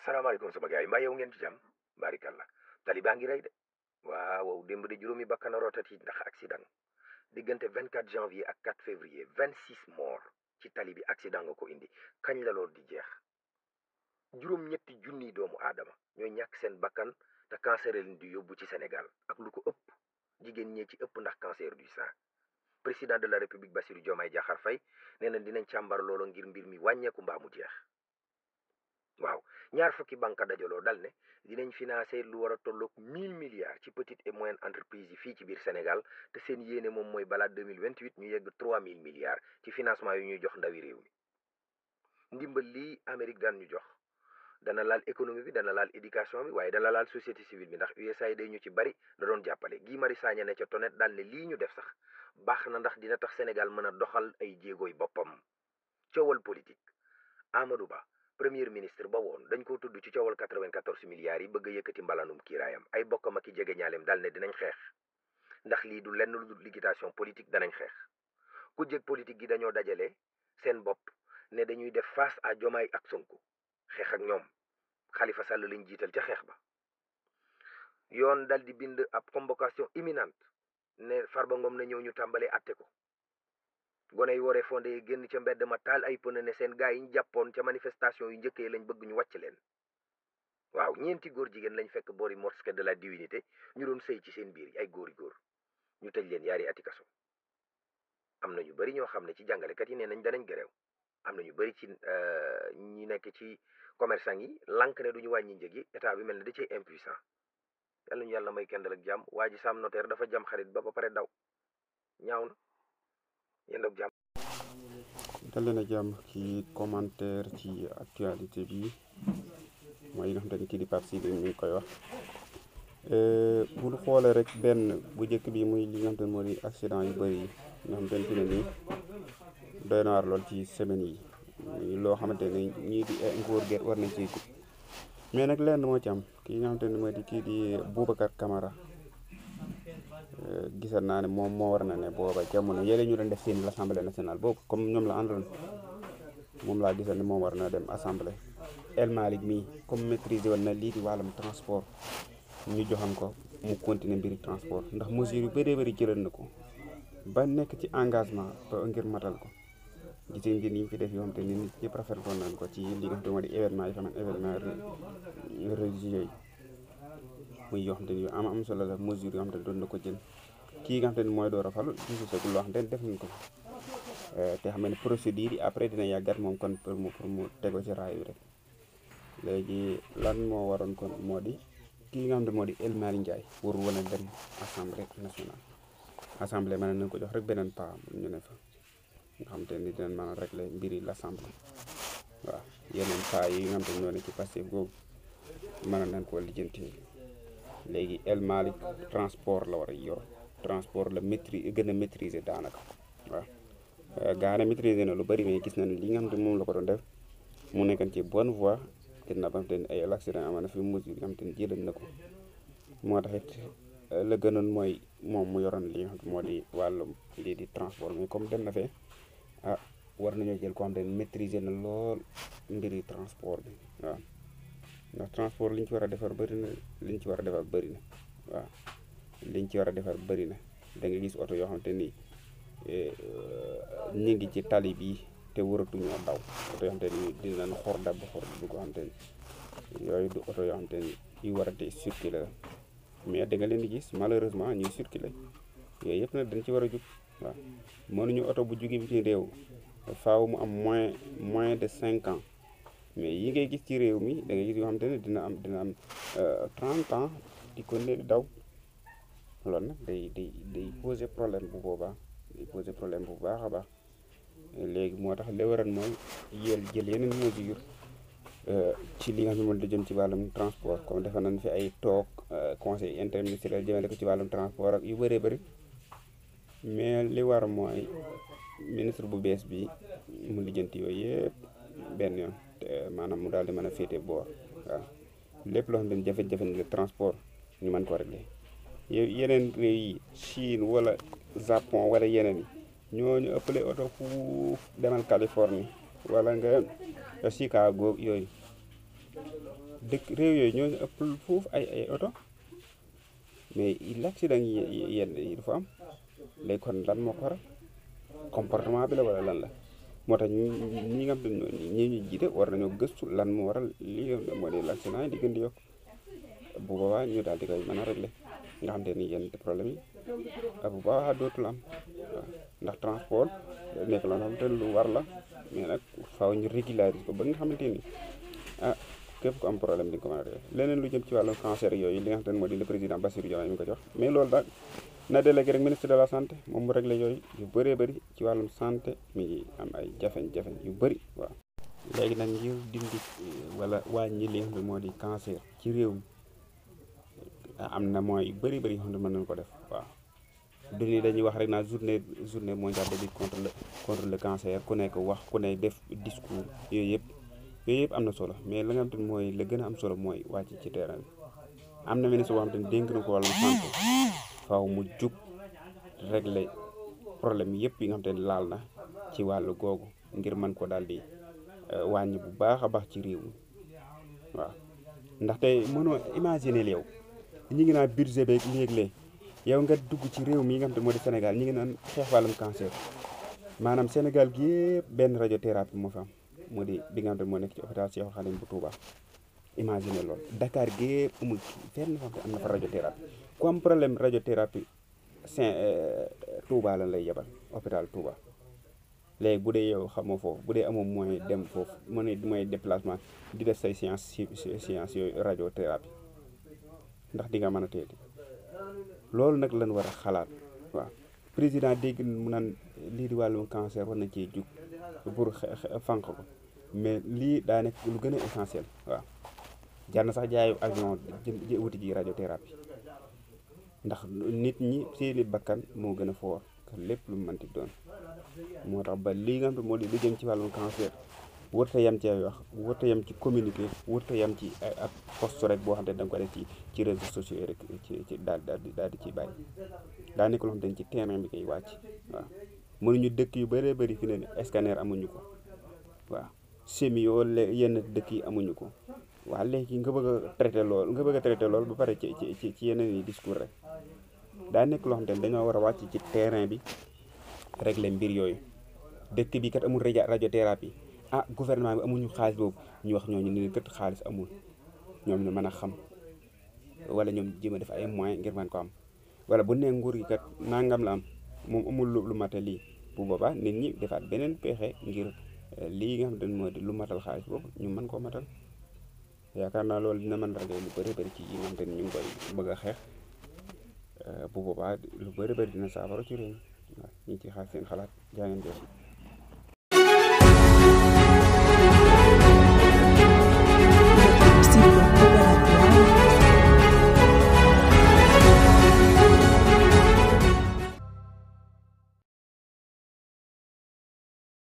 salaamaaleykum sama gars yi mbaa yow ngeen ci jàmm barikalla tali baa ngi rey de waaw démb de juróomi bakkan a rotati ndax accident diggante 24 janvier ak 4 février 26 morts ci tali bi accident nga ko indi kañ la lool di jeex juróom-ñetti junniy doomu aadama ñooy ñàkk seen bakkan te cancer leen di yóbbu ci Sénégal ak lu ko ëpp jigéen ñee ci ëpp ndax cancer du sein président de la république Bassirou Diomaye Diakhar Faye nee na dinañ càmbar loolu ngir mbir mi wàññeeku mbaa mu jeex. waaw ñaar fukki banque dajaloo dal ne dinañ financer lu war a tolloog 1000 milliards ci petite et moyenne entreprise yi fii ci biir Sénégal te seen yéene moom mooy balaa 2028 ñu yegg 3000 milliards ci financement yu ñuy jox ndawi réew mi. ndimbal lii Amérique daan ñu jox dana laal économie bi dana laal éducation bi waaye dana laal société civile bi ndax USAID ñu ci bari da doon jàppale Guy Marius Sagna ne ca tonet daal ne lii ñu def sax baax na ndax dina tax Sénégal mën a doxal ay jéegooy boppam. coowal politique Amadou Ba premier ministre ba woon dañ ko tudd ci coowal 94 milliards yi bëgg a yëkkati mbalanum kiiraayam ay bokkam ak i jege ñaaleem dal ne dinañ xeex ndax lii du lenn lu dul liquidation politique danañ xeex ku jég politique gi dañoo dajale seen bopp ne dañuy def face à Diomaye ak Sonko xeex ak ñoom Khalifa Sall lañ jiital ca xeex ba yoon dal di bind ab convocation imminente ne Farba Ngom na ñëw ñu tàmbalee atte ko gone yi waree fondé yi génn ca mbedd ma taal ay pëne ne seen gaa yi ñu jàppoon ca manifestation yu njëkkee lañ bëgg ñu wàcc leen waaw ñeenti góor jigéen lañ fekk boori mosquée de la divinité ñu doon sëy ci seen biir ay góor ñu tëj leen yaari ati kaso am na ñu bari ñoo xam ne ci jàngalekat yi nee nañ danañ gëreew am na ñu bari ci ñi nekk ci commerçant yi lank ne duñu wàññi njëg yi état bi mel ne da cay impuissant yàlla ñu yàlla may kendal ak jàmm waa ji Sam Notaire dafa jam xarit ba pare daw ñaaw na yéen ak jàmm. dal leen a jàmm ci commentaire ci actualité bi mooy yi nga xamante ni kii di Pape Sidi mi ngi koy wax bu ñu xoolee rek benn bu njëkk bi muy li nga xamante ne moo di accident yu bëri yi nga xamante ne fi ne nii doy na waar lool ci semaine yi loo xamante ne ñii di nguur gi war nañ ciy jub mais nag lenn moo ci am kii nga xamante ne moo di kii di Boubacar Camara gisal naa ne moom moo war na ne booba jamono yële ñu doon def seen l'Assemblée nationale boobu comme ñoom la àndoon moom laa gisal ne moom war na dem assemblée. El Malick mii comme maîtriser woon na lii di wàllum transport ñu joxam ko mu continuer mbiri transport ndax mesures yu bëree bëri jëlal na ko ba nekk ci engagement ba ngir matal ko gis ngeen ni ñu fi def yoo xam te ni nit ñëpp rafetlu nañ ko ci li nga xam te moo di événement yi fa nag événement religieux yi muy yoo xam te ni yu am solo la mesures yoo xam te ni doon na ko jël kii nga xam te ni mooy door a falu gisagul loo xam te ni def nañ ko te xam ne procédure yi après dina yàggat moom kon pour mu tego ci raay bi rek léegi lan moo waroon kon moo di kii nga xam ne moo di El Malick Ndiaye warul woon a dem assemblée nationale assemblée mën nañ ko jox rek beneen pa ñu ne fa nga xam te ni dinañ mën a régler mbiri l'assemblée waaw yeneen pa yi nga xam te ñoo ne ci Pastef googu mën nañ koo lijjanti léegi El Malick transport la war a yor transport la gën a maîtriser daanaka waaw gaa na maîtriser na lu bari mais gis na ne li nga xam te moom la ko doon def mu nekkoon ci bonne voie gën na ba xam te ni ay accident amoon na fi mesure yi nga xam te ni jëlal na ko moo tax it la gënoon mooy moom mu yoroon li nga xam te moo di wàllum lii di transport mais comme dem na fee war nañoo jël ko xam te ni maîtriser na lool mbiri transport bi waaw ndax transport liñ ci war a defar bëri na liñ ci war a defar bëri na waaw liñ ci war a defar bëri na da nga gis oto yoo xam te ni ñu ngi ci tali bi te waratuñoo daw oto yoo xam te ni dinañ xor dab ko xam te ni yooyu du oto yoo xam te ni yu war a tee circuler la mais da nga leen di gis malheureusement ñuy circuler yooyu yëpp nag dañ ci war a jug waaw mënuñu oto bu jóge bi ci réew faaw mu am moins de 5 ans mais yi ngay gis ci réew mi da ngay gis yoo xam te ne dina am 30 ans di ko ne daw loolu nag day poser problème bu boobaa day poser problème bu baax a baax léegi moo tax li waral mooy jël yeneen mesure ci li nga xam ne moom da jëm ci wàllum transport comme defe nañ fi ay toog conseil interministériel jëmale ko ci wàllum transport ak yu bëree bëri mais li war mooy ministre bu bees bi mu lijjanti yooyu yëpp benn yoon te maanaam mu daal di mën a féete boor waaw lépp loo xam ne jafe-jafe ni le transport ñu mën ko régler yeneen réew yi Chine wala Japon wala yeneen yi ñooñu ëppale oto fuuf demal Californie wala nga Chicago yooyu dëkk réew yooyu ñoo ëpp foofu ay oto mais l'accident yi yenn yi dafa am léegi kon lan moo ko waral comportement bi la wala lan la moo tax ñi nga xam te ñi ñu jiite war nañoo gëstu lan moo waral li moo di l'accident yi di gën di yokk bu boobaa ñu daal di koy mën a régler nga xam te ni yenn problème yi bu boobaa dootul am waaw ndax transport nekk la nga xam te lu war la mais nag faaw ñu régulariser ko ba nga xamante ni képp ku am problème di nga ko mën a régler leneen lu jëm ci wàllu cancer yooyu li nga xam te ne moo di le président Bassirou Diomaye mi ko jox mais loolu daal na délégué rek ministre de la santé moom mu réglé yooyu yu bëree bëri ci wàllum santé mi ngi am ay jafe-jafe yu bëri waaw. léegi nag ngir dindi wala wàññi li nga xam ne moo di cancer ci réew mi am na moyens yu bëri bëri yoo xam ne mën nañu ko def waaw. du ni dañuy wax rek naa journée mondiale de lutte contre le cancer ku nekk wax ku ne def discours yooyu yëpp am na solo mais la nga xam te ne mooy la gën a am solo mooy wàcc ci terrain bi am na ministre boo xam te ne dénk na ko wàllum santé faaw mu jug régler problème yëpp yi nga xam te ne laal na ci wàllu googu ngir mën ko daal di wàññi bu baax a baax ci réew mi waaw ndaxte mënoo imaginer yow ñi ngi naan budget beeg léeg-léeg yow nga dugg ci réew mi nga xam te moo di Sénégal ñi ngi naan xeex wàllum cancer maanaam Sénégal gi yëpp benn radiothérapie moo fa am moo di bi nga xam te moo nekk ci hôpital Cheikhoul Khadim bu Touba imaginer loolu Dakar gi yëpp amul fenn fa am na fa radiothérapie ku am problème radiothérapie Touba lan lay yebal hôpital Touba léegi bu dee yow xamoo foofu bu dee amoo moyen dem foofu mooy déplacement di def say science yooyu radiothérapie ndax di nga mën a teeti loolu nag lan war a xalaat waaw président dégg mu naan lii di wàllum cancer war na cee jug pour fànq ko mais lii daa nekk lu gën a essentiel waaw jar na sax jaayu avion wuti ji radiothérapie ndax nit ñi seeni bakkan moo gën a foor que lépp lu mu mënti doon moo tax ba lii nga xam ne moo di lu jëm ci wàllum cancer wërta yem ci ay wax wërta yem ci communiqué wërta yem ci ak post rek boo xam ne da nga ko def ci réseaux sociaux yi rek ci daal di ci bàyyi daa nekk loo xam ne ci terrain bi koy wàcc waaw mënuñu dëkk yu bëree bëri fi ne ni scanner amuñu ko waaw semi yoo yenn dëkk yi amuñu ko waaw léegi nga bëgg a traité loolu ba pare ci yeneen yi discours rek daa nekk loo xam ne dañoo war a wàcc ci terrain bi régler mbir yooyu dëkk bi kat amul radiothérapie gouvernement bi amuñu xaalis boobu ñu wax ñooñu ne kat xaalis amul ñoom ñu mën a xam wala ñoom jéem a def ay moyens ngir mën ko am wala bu nee nguur gi kat nangam la am moom amul lu mate lii bu boobaa nit ñi defaat beneen pexe ngir lii nga xam ne moo di lu matal xaalis boobu ñu mën koo matal yaakaar naa loolu dina mën régler lu bëri bëri ci yi nga xam ne ñu ngi koy bëgg a xeex bu boobaa lu bëri bëri dina saafara ci réew mi waaw ñu ngi ciy xaar seen xalaat jaa ngeen jëf